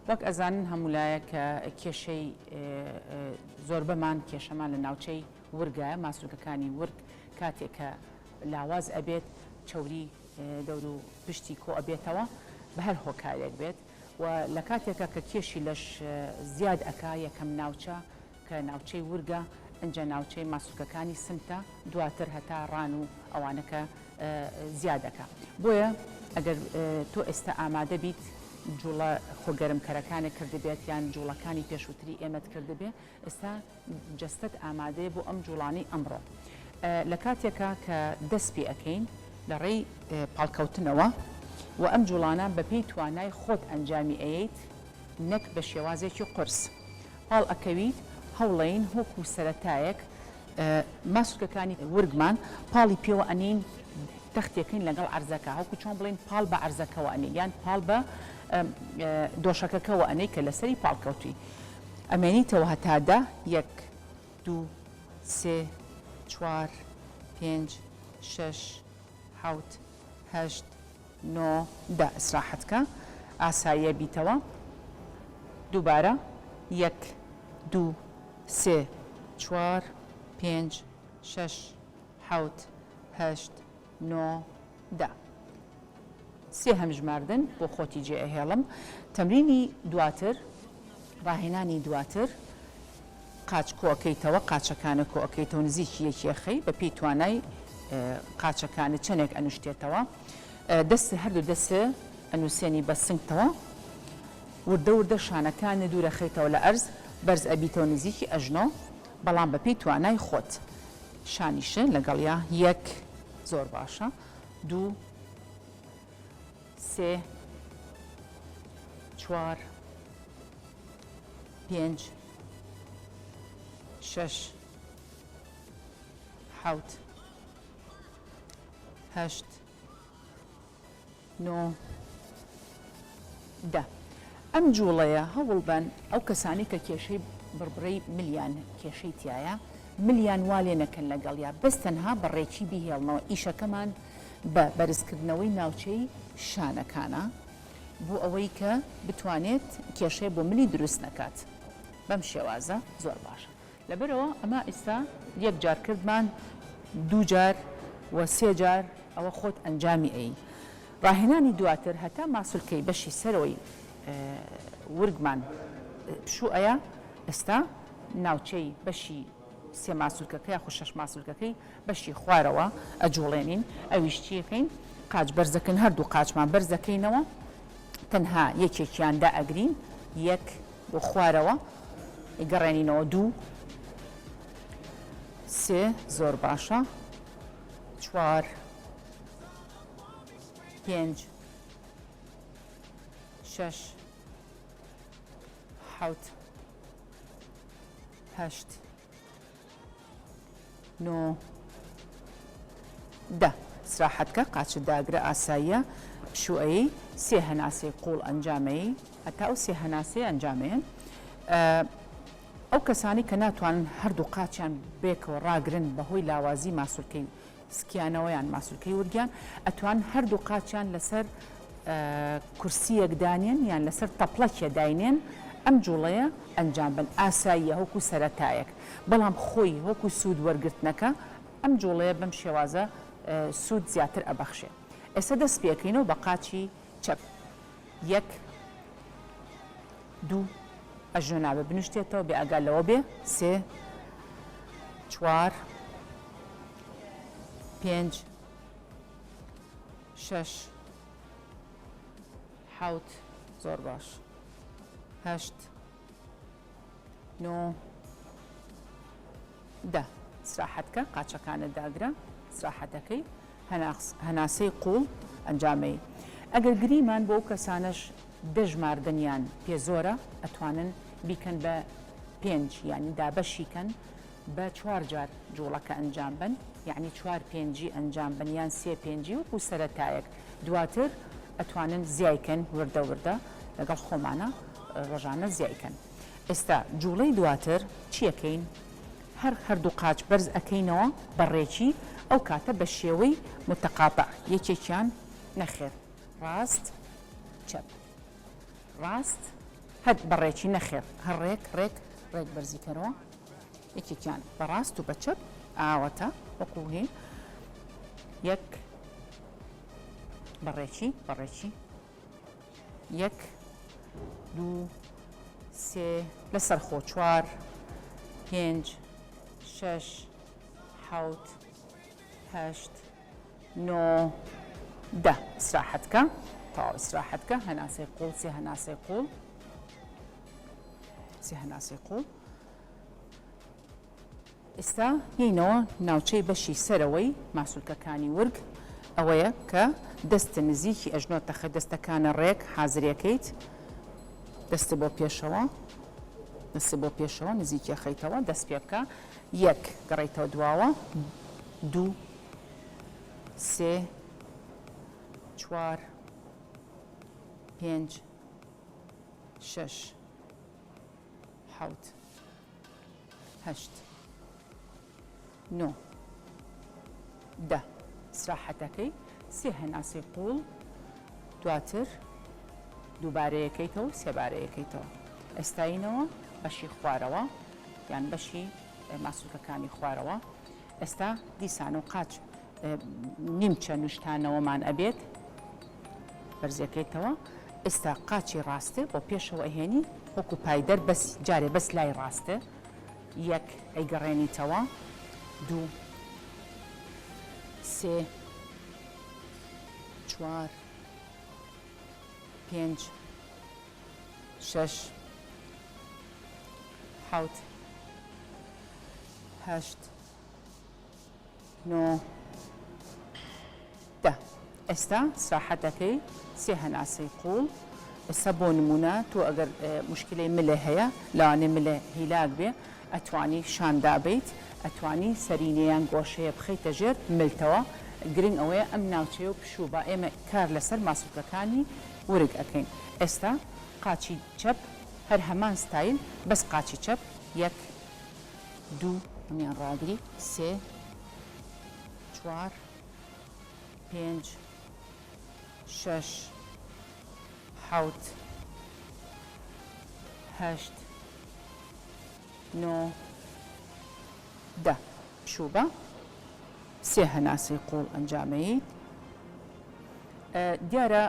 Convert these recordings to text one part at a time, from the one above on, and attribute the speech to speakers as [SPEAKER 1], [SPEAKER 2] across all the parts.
[SPEAKER 1] وەک ئەزانن هەموو لایەک کە کێشەی زۆربەمان کێشەمان لە ناوچەی ورگایە، ماسولکەکانی ورگ کاتێک کە لاواز ئەبێت چەوری دەور و پشتی کۆ ئەبێتەوە بە هەر هۆکارێک بێت و لە کاتێکا کە کێشی لەش زیاد ئەکا یەکەم ناوچە کە ناوچەی ورگە ئنجا ناوچەی ماسولکەکانی سمتە دواتر هەتا ڕان و ئەوانە کە زیاد ئەکا بۆیە ئەگەر تۆ ئێستا ئامادە بیت جوڵە خۆگەرمکەرەکانت کردبێت یان جوڵەکانی پێشووتری ئێمەت کردبێ ئێستا جەستەت ئامادەیە بۆ ئەم جوڵانەی ئەمڕۆ لە کاتێکا کە دەست پێ ئەکەین لە ڕێی پاڵکەوتنەوە و ئەم جوڵانە بەپێی توانای خۆت ئەنجامی ئەیەیت نەک بە شێوازێکی قورس پاڵ ئەکەویت هەوڵەین هۆکو سەرەتایەک ماسولکەکانی ورگمان پاڵی پێوە ئەنێین تەختێکین لەگەڵ عەرزەکە هەوکو چۆن بڵێین پاڵ بە عەرزەکەوە ئەنێی یان پاڵ بە دۆشەکەکەوە ئەنێی کە لەسەری پاڵکەوتوی ئەمێنیتەوە هەتا دە یەک دوو سێ چوار پێنج شەش حەوت هەشت نۆ دە ئیسراحەت کە ئاساییە بیتەوە دووبارە یەک دوو سێ چوار پێنج شەش حەوت هەشت نۆ دە سێهەم ژماردن بۆ خۆتی جێ ئەهێڵم تەمرینی دواتر ڕاهێنانی دواتر قاچ کۆئەکەیتەوە قاچەکانە کۆئەکەیتەوە نزیکی یەکی ئەخەی بە پێی توانای قاچەکانت چەنێک ئەنوشتێتەوە دەست هەردوو دەست ئەنوسێنی بە سنگتەوە وردە وردە شانەکانت دوورەخەیتەوە لە ئەرز بەرز ئەبیتەوە نزیکی ئەژنۆ بەڵام بە پێی توانای خۆت شانیشە لەگەڵیا یەک زۆر باشە دوو سێ چوار پێنج شەش حەوت هەشت نۆ دە ئەم جوڵەیە هەوڵبەن ئەو کەسانەی کە کێشەی بڕبڕەی ملیان کێشەی تیایە ملیان وا لێ نەکەن لەگەڵیا بەس تەنها بە ڕێکی بیهێڵنەوە ئیشەکەمان بە بەرزکردنەوەی ناوچەی شانەکانە بۆ ئەوەی کە بتوانێت کێشەی بۆ ملی دروست نەکات بەم شێوازە زۆر باشە. لەبەرئەوە ئەمە ئیستا یەک جار کردمان دوو جار و سێ جار ئەوە خۆت ئەنجامی ئەی. ڕاهێنانی دواتر هەتا ماسولکەی بەشی سەرەوەی ورگمان پشوو ئەیا ئێستا ناوچەی بەشی سێ ماسولکەکە یاخود شەش ماسولکەکەی بەشی خوارەوە ئەجوڵێنین ئەویش چیەکەین قاچ بەرزەکەین هەردوو قاچمان بەرزەکەینەوە تەنها یەکێکیان دائەگرین یەک بۆ خوارەوە گەڕێنینەوە دوو سێ زۆر باشە چوار پێنج شەش حەوت هەشت نۆ دە سراحەت کە قاچت داگرە ئاساییە پشوو ئەیەی سێ هەناسەی قوڵ ئەنجامەیەی هەتا ئەو سێ هەناسەیە ئەنجامەیەن ئەو کەسانی کە ناتوانن هەردوو قاچیان بێکەوە ڕاگرن بەهۆی لاوازی ماسولکەی سکیانەوە یان ماسولکەی ورگیان ئەتوان هەردوو قاچیان لەسەر کورسیەک دانێن یان لەسەر تەپڵەکێ داینێن ئەم جوڵەیە ئەنجام بەن ئاساییە وەکو سەرەتایەک بەڵام خۆی وەکو سوود وەرگرتنەکە ئەم جوڵەیە بەم شێوازە سوود زیاتر ئەبەخشێ ئێستا دەست پێکەینەوە بە قاچی چەپ یەک دوو ئەژنۆ نابێ بنوشتێتەوە بێ ئاگا لەوە بێ سێ چوار پێنج شەش حەوت زۆر باش هەشت نۆ دە سراحەت کە قاچەکانت داگرە سراحەتەکەی هەناسەی قوڵ ئەنجامەی ئەگەر گریمان بۆ ئەو کەسانەش دە ژماردنیان پێ زۆرە ئەتوانن بیکەن بە پێنج یانی دابەشی کەن بە چوار جار جوڵەکە ئەنجام بەن یانی چوار پێنجی ئەنجام بەن یان سێ پێنجی وەکو سەرەتایەک دواتر ئەتوانن زیای کەن وردە وردە لەگەڵ خۆمانە ڕۆژانە زیای کەن ئێستا جوڵەی دواتر چیەکەین هەر هەردوو قاچ بەرز ئەکەینەوە بە ڕێکی ئەو کاتە بە شێوەی متقاطع یەکێکیان نەخێر ڕاست چەپ ڕاست. هەر بەڕێکی نەخێر هەر ڕێک ڕێک ڕێک بەرزی کەرەوە یەکێکیان بە ڕاست و بە چەپ ئاوەتە وەکو هی یەک بەڕێکی بەڕێکی یەک دوو سێ لەسەر خۆ چوار پێنج شەش حەوت هەشت نۆ دە ئیسراحەت کە تەواو ئیسراحەت کە هەناسەی قوڵ سێ هەناسەی قوڵ سێ هەناسەی قوڵ ئێستا یینەوە ناوچەی بەشی سەرەوەی ماسولکەکانی ورگ ئەوەیە کە دەستە نزیکی ئەژنۆ تەخە دەستەکانە ڕێک حازرەکەیت دەستە بۆ پێشەوە دەستە بۆ پێشەوە نزیکی خەیتەوە دەست پێ بکە یەک گەڕیتەوە دواوە دوو سێ چوار پێنج شەش حەوت هەشت نۆ دە ئیسراحەتەکەی سێ هەناسەی قوڵ دواتر دووبارەیەکەیتەوە سێبارەیەکەیتەوە ئێستاینەوە بەشی خوارەوە یان بەشی ماسولکەکانی خوارەوە ئێستا دیسان و قاچ نیمچە نوشتانەوەمان ئەبێت بەرزەکەیتەوە ئێستا قاچی ڕاستێ بۆ پێشەوە ئەهێنی وەکو پایدەر بەس جارێ بەس لای ڕاستێ یەک ئەیگەڕێنیتەوە دوو سێ چوار پێنج شەش حەوت هەشت نۆ دە ئێستا سراحەتەکەی سێ هەناسەی قوڵ ئێستا بۆ نمونە تۆ ئەگەر مشکلەی ملێ هەیە لەوانێ ملێ هیلاک بێ ئەتوانی شان دابیت ئەتوانی سەرینە یان گۆشەیە بخەیتە ژێر ملتەوە گرنگ ئەوەیە ئەم ناوچەیە و پشوو با ئێمە کار لەسەر ماسولکەکانی ورگ ئەکەین ئێستا قاچی چەپ هەر هەمان ستایل بەس قاچی چەپ یەک دوو هەمیان ڕاگری سێ چوار پێنج شەش حەوت هەشت نۆ دە پشوو بە سێ هەناسەی قوڵ ئەنجامەیت دیارە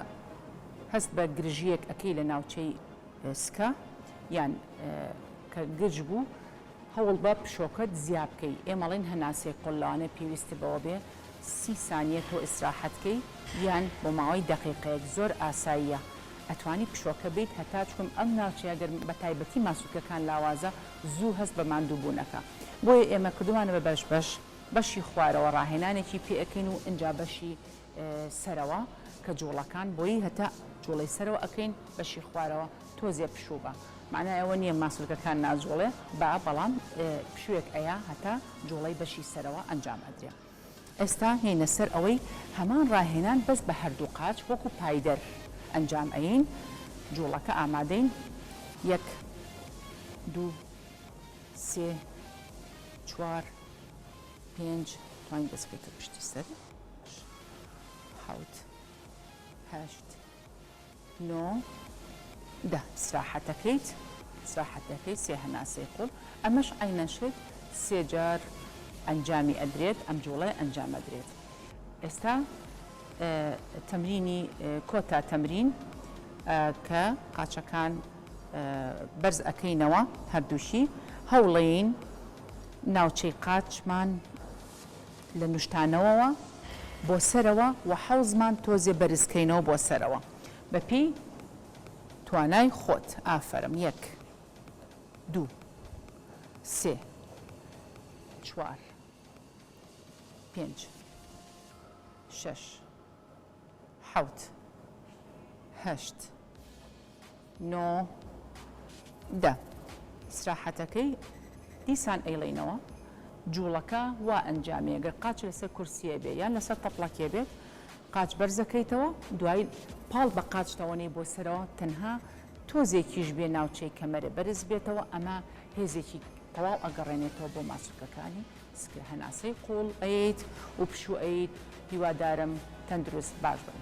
[SPEAKER 1] هەست بە گرژیەک ئەکەی لە ناوچەی سکە یان کە گرژ بوو هەوڵبە پشۆکەت زیا بکەی ئێمەڵێن هەناسەی قوڵ لەوانەیە پێویستت بەوە بێ 30 سانیە تۆ ئیسراحەت کەی یان بۆ ماوەی دەقیقەیەک زۆر ئاساییە ئەتوانی پشۆکە بیت هەتا چکم ئەم ناوچەیە گەر بە تایبەتی ماسولکەکان لاوازە زوو هەست بە ماندوو بوون ئەکا بۆیە ئێمە کردومانە بە بەش بەش بەشی خوارەوە ڕاهێنانێکی پێ ئەکەین و ئینجا بەشی سەرەوە کە جوڵەکان بۆیی هەتا جوڵەی سەرەوە ئەکەین بەشی خوارەوە تۆزێ پشوو بە معنای ئەوە نییە ماسولکەکان ناجوڵێ با بەڵام پشووێک ئەیا هەتا جوڵەی بەشی سەرەوە ئەنجام ئەدرێ. ئێستا یەینە سەر ئەوەی هەمان ڕاهێنان بەس بە هەردوو قاچ وەکو پایدەر ئەنجام ئەیین جوڵەکە ئامادەین یەک دوو سێ چوار پێنج توانین دەست بکەیتە پشتی سەر حەوت هەشت نۆ دە ئیسراحەتەکەیت ئیسراحەتەکەی سێ هەناسەی قوڵ ئەمەش عەینەن شت سێ جار ئەنجامی ئەدرێت ئەم جوڵەیە ئەنجام ئەدرێت ئێستا تەمرینی کۆتا تەمرین کە قاچەکان بەرز ئەکەینەوە هەردووشی هەوڵین ناوچەی قاچمان لە نوشتانەوەوە بۆ سەرەوە و حەوزمان تۆزێ بەرز کەینەوە بۆ سەرەوە بە پێی توانای خۆت ئافەرم یەک دوو سێ چوار پێنج شەش حەوت هەشت نۆ دە ئیسراحەتەکەی دیسان ئەیڵێینەوە جوڵەکە وا ئەنجامێ گەر قاچ لەسەر کورسیە بێ یان لەسەر تەپڵەکێ بێت قاچ بەرزەکەیتەوە دوای پاڵ بە قاچتەوە نێی بۆ سەرەوە تەنها تۆزێکیش بێ ناوچەی کەمەرە بەرز بێتەوە ئەمە هێزێکی تەواو ئەگەڕێنێتەوە بۆ ماسولکەکانی سکە هەناسەی قوڵ ئەیت و پشوو ئەیت هیوادارم تەندروست باش بن.